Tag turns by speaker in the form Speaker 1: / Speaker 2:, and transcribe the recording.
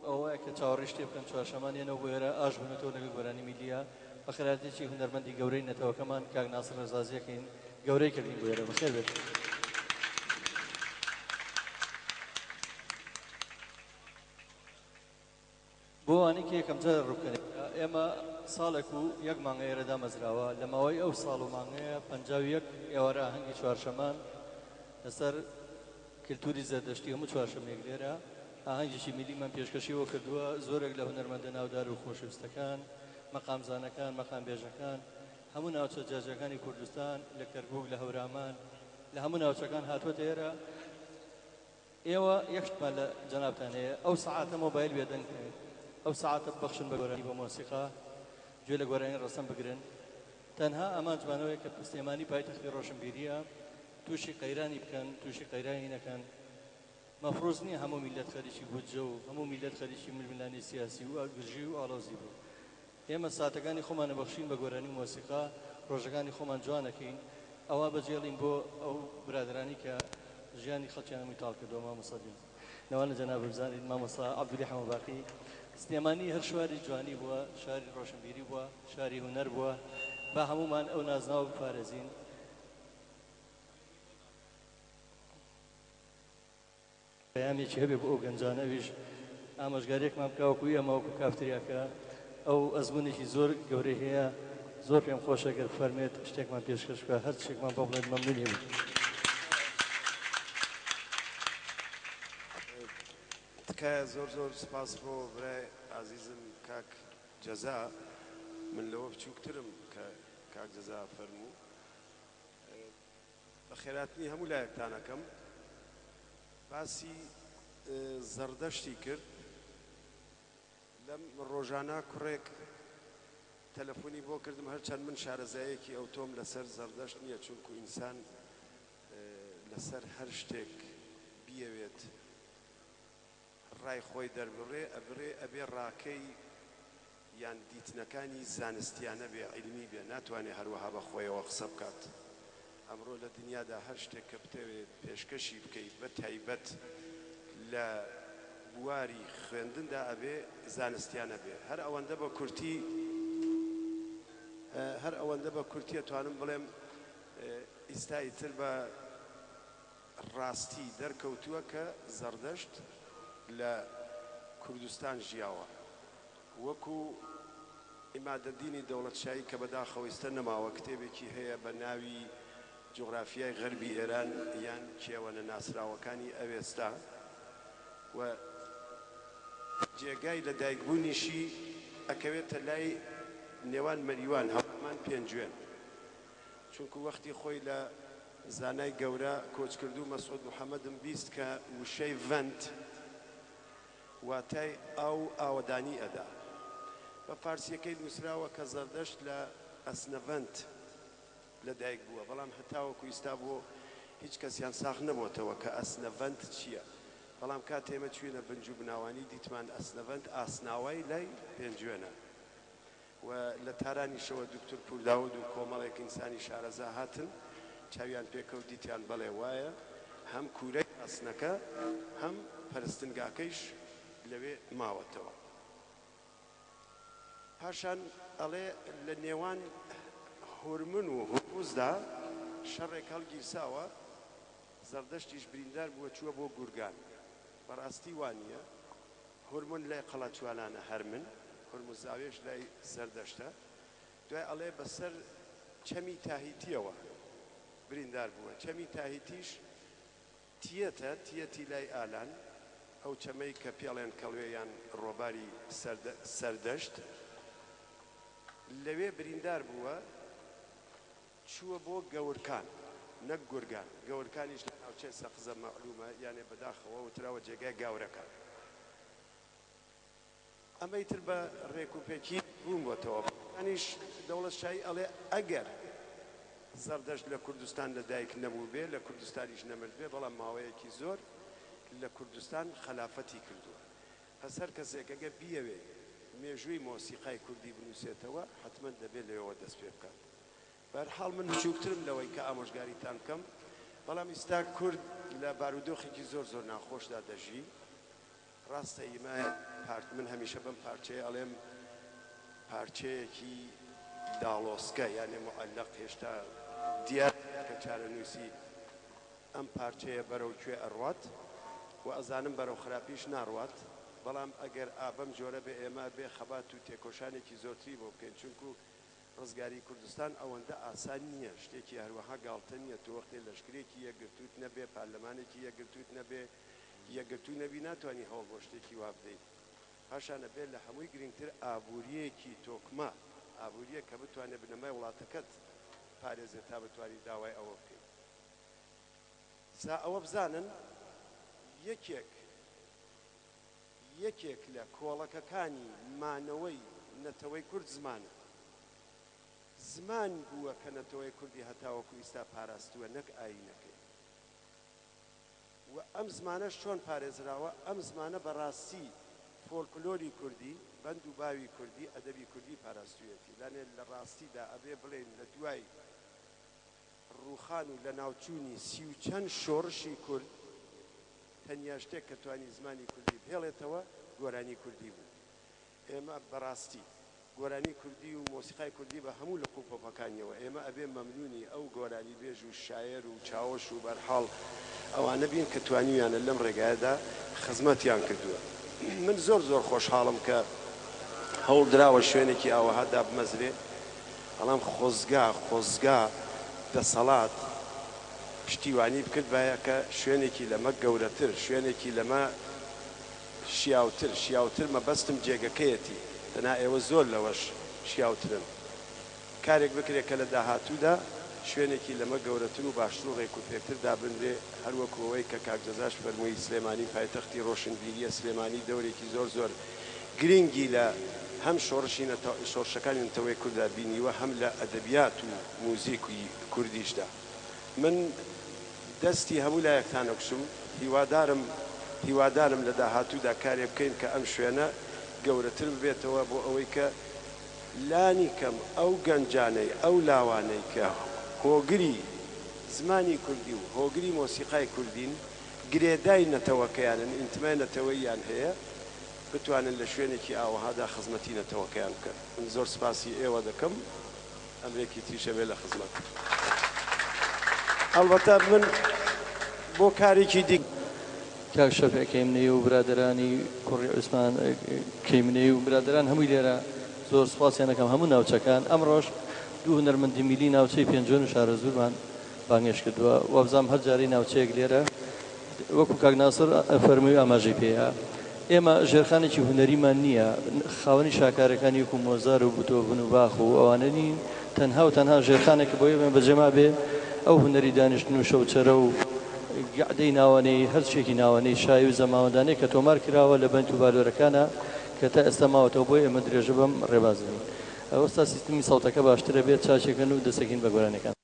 Speaker 1: ئەوەیە کە چاوەڕێی شتێ بکەن چوارشەمان یەنەوە بۆ ئێرە ئاش بوونەتەوە لەگەڵ گۆرانی میللیە بەخێرهاتێکی هونەرمەندی گەورەی نەتەوەکەمان کاک ناسر ڕەزازی ئەکەین گەورەی کردین بۆ ئێرە بەخێر بێت. بۆ ئەوانەی کە یەکەم جارە ڕووبکەن ئێمە ساڵێک و یەک مانگە ئێرە دامەزراوە لە ماوەی ئەو ساڵ و مانگەیە 51 ئێوارە ئاهەنگی چوارشەمان لەسەر کلتوری زەردەشتی هەموو چوارشەمێک لێرە ئاهەنگێکی میللیمان پێشکەشی بۆ کردووە، زۆرێک لە هونەرمەندە ناودار و خۆشەویستەکان، مەقامزانەکان، مەقامبێژەکان، هەموو ناوچە جیاجیاکانی کوردستان، لە کەرکووک، لە هەورامان، لە هەموو ناوچەکان هاتووەتە ئێرە. ئێوە یەک شتمان لە جەنابتان هەیە، ئەو سەعاتە مۆبایل بێدەنگ بکەن، ئەو سەعاتە ببەخشن بە گۆرانی، بە مۆسیقا، گوێ لە گۆرانی ڕەسەن بگرن. تەنها ئامانجمان ئەوەیە کە سلێمانی پایتەختی ڕۆشنبیرییە، تووشی قەیرانی بکەن، تووشی قەیرانی نەکەن. مەفروز نیە هەموو میللەت خەریکی بودجە و هەموو میللەت خەریکی ململانێی سیاسی و گرژی و ئاڵۆزی بێ. ئێمە ساتەکانی خۆمان ئەبەخشین بە گۆرانی و مۆسیقا، ڕۆژەکانی خۆمان جوان ئەکەین، ئەوە بەجێڵین بۆ ئەو برادەرانەی کە ژیانی خەڵکیان هەمووی تاڵ کردووە. مامۆستا گیان لەوانە جەنابت بزانیت مامۆستا عەبدولی حەمەباقی سلێمانی هەر شاری جوانی بووە، شاری ڕۆشنبیری بووە، شاری هونەر بووە، با هەموومان ئەو نازناوە بپارێزین. پەیامێکی هەبێ بۆ ئەو گەنجانە ئەویش ئامۆژگاریەکمان بکا وەکو ئێمە وەکو کافتریاکە ئەو ئەزمونێکی زۆر گەورەی هەیە زۆر پێم خۆشە گەر بفەرمێت شتێکمان پێشکەش بکا هەر شتێکمان بۆ بڵێت مەمنونی بم.
Speaker 2: تکایە زۆر زۆر سپاس بۆ برای ئازیزم کاک جەزا من لەوە بچوکترم کە کاک جەزا فەرموو بەخێراتنی هەموو لایەکتان ئەکەم. باسی زەڕدەشتی کرد. لەم ڕۆژانە کوڕێک تەلەفۆنی بۆ کردم هەرچەند من شارەزایەکی ئەوتۆم لەسەر زەڕدەشت نییە چونکو ئینسان لەسەر هەر شتێک بیەوێت ڕای خۆی دەربڕێ ئەبرێ ئەبێ ڕاکەی یان دیتنەکانی زانستیانە بێ عیلمی بێ ناتوانێ هەروەها بە خۆیەوە قسە بکات ئەمڕۆ لە دنیادا هەر شتێک کە بتەوێ پێشکەشی بکەی بە تایبەت لە بواری خوێندندا ئەبێ زانستیانە بێ هەر ئەوەندە بە کورتی هەر ئەوەندە بە کورتی ئەتوانم بڵێم ئیستا ئیتر بە ڕاستی دەرکەوتووە کە زەڕدەشت لە کوردستان ژیاوە وەکو عیمادەدینی دەوڵەتشایی کە بەداخەوە ئیستە نەماوە کتێبێکی هەیە بە ناوی جوغرافیای غەربی ئێران یان کێوە نەناسراوەکانی ئەوێستا و جێگای لە دایکبوونیشی ئەکەوێتە لای نێوان مەریوان هەورامان پێنجوێن. چونکو وەختی خۆی لە زانای گەورە کۆچکردوو مەسعود محەمەدم 20 کە وشەی ڤەند واتای ئاو و ئاوەدانی ئەدا. بە فارسییەکەی نووسراوە کە زەردەشت لە ئەسنەڤەند لە دایک بووە، بەڵام هەتاوەکو ئیستا بۆ هیچ کەسیان ساغ نەبۆتەوە کە ئەسنەڤەند چییە. بەڵام کاتێ ئێمە چووینە بنج و بناوانی دیتمان ئەسنەڤەند ئاسناوای لای پێنجوێنە. و لە تارانیشەوە دوکتور پورداود و کۆمەڵێک ئینسانی شارەزا هاتن چاویان پێ کەوت دیتیان بەڵێ وایە هەم کوورەی ئاسنەکە هەم پەرستنگاکەیش لەوێ ماوەتەوە. پاشان ئەڵێ لە نێوان هورمن و هورمزدا شەڕێک هەڵگیرساوە زەڕدەشتیش بریندار بووە چووە بۆ گورگان. بەڕاستی وا نییە. هورمون لای قەڵاچوالانە هەرمن، هورمزاوێش لای زەردەشتە. دوای ئەڵێ بە سەر چەمی تاهیتیەوە بریندار بووە. چەمی تاهیتیش تیەتە، تیەتی لای ئالان، ئەو چەمەی کە پێڵێن کەڵوێ یان ڕۆباری سەردەشت، لەوێ بریندار بووە. چووە بۆ گەورکان نەک گورگان، گەورکانیش لە ناوچەی سەقزە مەعلومە یانێ بەداخەوە وتراوە جێگای گاورەکان. ئەمە ئیتر بە رێک و پێکی روون بۆتەوە. پاشانیش دەوڵەت شایی ئەڵێ ئەگەر زەڕدەشت لە کوردستان لە دایک نەبووبێ، لە کوردستانیش نەمردبێ، بەڵام ماوەیەکی زۆر لە کوردستان خەلافەتی کردووە. پەس هەر کەسێک ئەگەر بیەوێ مێژووی مۆسیقای کوردی بنووسێتەوە حەتمەن دەبێ لەوێوە دەست پێ بکات. بەهەرحاڵ من بچووکترم لەوەی کە ئامۆژگاریتان بکەم، بەڵام ئیستا کورد لە بارودۆخێکی زۆر زۆر ناخۆشدا دەژی. ڕاستە ئیمە پارت من هەمیشە بەم پارچەیە ئەڵێم پارچەیەکی داڵۆسکە یانێ موعەلەق هێشتا دیار نیە کە چارەنووسی ئەم پارچەیە بەرەو کوێ ئەڕوات و ئەزانم بەرەو خراپیش ناڕوات بەڵام ئەگەر ئا بەم جۆرە بێ ئێمە ئەبێ خەبات و تێکۆشانێکی زۆرتری بۆ بکەین چونکو ڕزگاری کوردستان ئەوەندە ئاسان نیە شتێکی هەروەها گاڵتە نیە تۆ وەختێ لەشکرێکی یەکگرتووت نەبێ پارلەمانێکی یەکگرتووت نەبێ یەکگرتوو نەبی ناتوانی هەوڵ بۆ شتێکی وا بدەی پاشان ئەبێ لە هەمووی گرنگتر ئابوورییەکی تۆکمە، ئابوورییەک کە بتوانێت بنەمای وڵاتەکەت پارێزێت تا بتوانی داوای ئەوە بکەی. سا ئەوە بزانن یەکێک یەکێک لە کۆڵەکەکانی مانەوەی نەتەوەی کورد زمانە. زمان بووە کە نەتەوەی کوردی هەتاوەکو ئیستا پاراستووە نەک ئایینەکەی. و ئەم زمانەش چۆن پارێزراوە؟ ئەم زمانە بە ڕاستی فۆلکلۆری کوردی، بەند و باوی کوردی، ئەدەبی کوردی پاراستوویەتی. لانێ لە ڕاستیدا ئەبێ بڵێین لە دوای ڕووخان و لەناوچوونی 30 و چەند شۆڕشی کورد، تەنیا شتێک کە توانی زمانی کوردی بهێڵێتەوە، گۆرانی کوردی بوو. ئێمە بەڕاستی گۆرانی کوردی و مۆسیقای کوردی بە هەموو لق و پۆپەکانیەوە ئێمە ئەبێ مەمنونی ئەو گۆرانی بێژ و شایەر و چاوەش و بەرحاڵ ئەوانە بین کە توانیویانە لەم ڕێگایەدا خزمەتیان کردووە. من زۆر زۆر خۆشحاڵم کە هەوڵ دراوە شوێنێکی ئاوەها دابمەزرێ بەڵام خۆزگا خۆزگا دەسەڵات پشتیوانی بکردبایە کە شوێنێکی لەمە گەورەتر شوێنێکی لەمە شیاوتر، شیاوتر مەبەستم جێگەکەیەتی، دەنا ئێوە زۆر لەوەش شیاوترن. کارێک بکرێ کە لە داهاتوودا شوێنێکی لەمە گەورەتر و باشتر و ڕێکوپێکتر دابنرێ، هەر وەکوو ئەوەی کە کاک جەزاش فەرمووی سلێمانی پایتەختی ڕۆشنبیرییە، سلێمانی دەورێکی زۆر زۆر گرینگی لە هەم شۆڕشی شۆڕشەکانی نەتەوەی کورددا بینیوە، هەم لە ئەدەبیات و موزیکی کوردیشدا. من دەستی هەموو لایەکتان ئەکوشم، هیوادارم هیوادارم لە داهاتوودا کارێ بکەین کە ئەم شوێنە گەورەتر ببێتەوە بۆ ئەوەی کە لانی کەم ئەو گەنجانەی ئەو لاوانەی کە هۆگری زمانی کوردی و هۆگری مۆسیقای کوردین گرێدای نەتەوەکەیانن ئینتمای نەتەوەییان هەیە بتوانن لە شوێنێکی ئاوەهادا خزمەتی نەتەوەکەیان بکەن. من زۆر سپاسی ئێوە دەکەم. ئەمرێکی تریش ئەبێ لە خزمەت. ئەڵبەتە من بۆ کارێکی دی.
Speaker 1: کاک شەفیع کەیمنەیی و برادەرانی کوڕی عوسمان کەیمنەیی و برادەران هەمووی لێرە زۆر سوپاسیان ئەکەم هەموو ناوچەکان ئەمڕۆش دوو هونەرمەندی میلی ناوچەی پێنجوێن و شارەزوورمان بانگێشت کردووە وابزانم هەر جارەی ناوچەیەک لێرە وەکو کاک ناسر فەرمووی ئاماژەی پێیا ئێمە ژێرخانێکی هونەریمان نییە خاوەنی شاکارەکانی وەکو مۆزار و بتۆڤن و باخ و ئەوانە نین تەنها و تەنها ژێرخانێکە بۆ ئێمە بەجێ مابێ ئەو هونەری دانیشتن و شەوچەرە و گەعدەی ناوەنەی هەرچیەکی ناوەنەی شایی و زەماوەندانەی کە تۆمار کراوە لە بەنت و بالۆرەکانا کە تا ئێستا ماوەتەوە بۆیە ئێمە درێژە بەم ڕێبازە دەین. ئەوستا سیستمی سەوتەکە باشترە بێت چاکێکەن و دەسەکین بە گۆرانیەکان.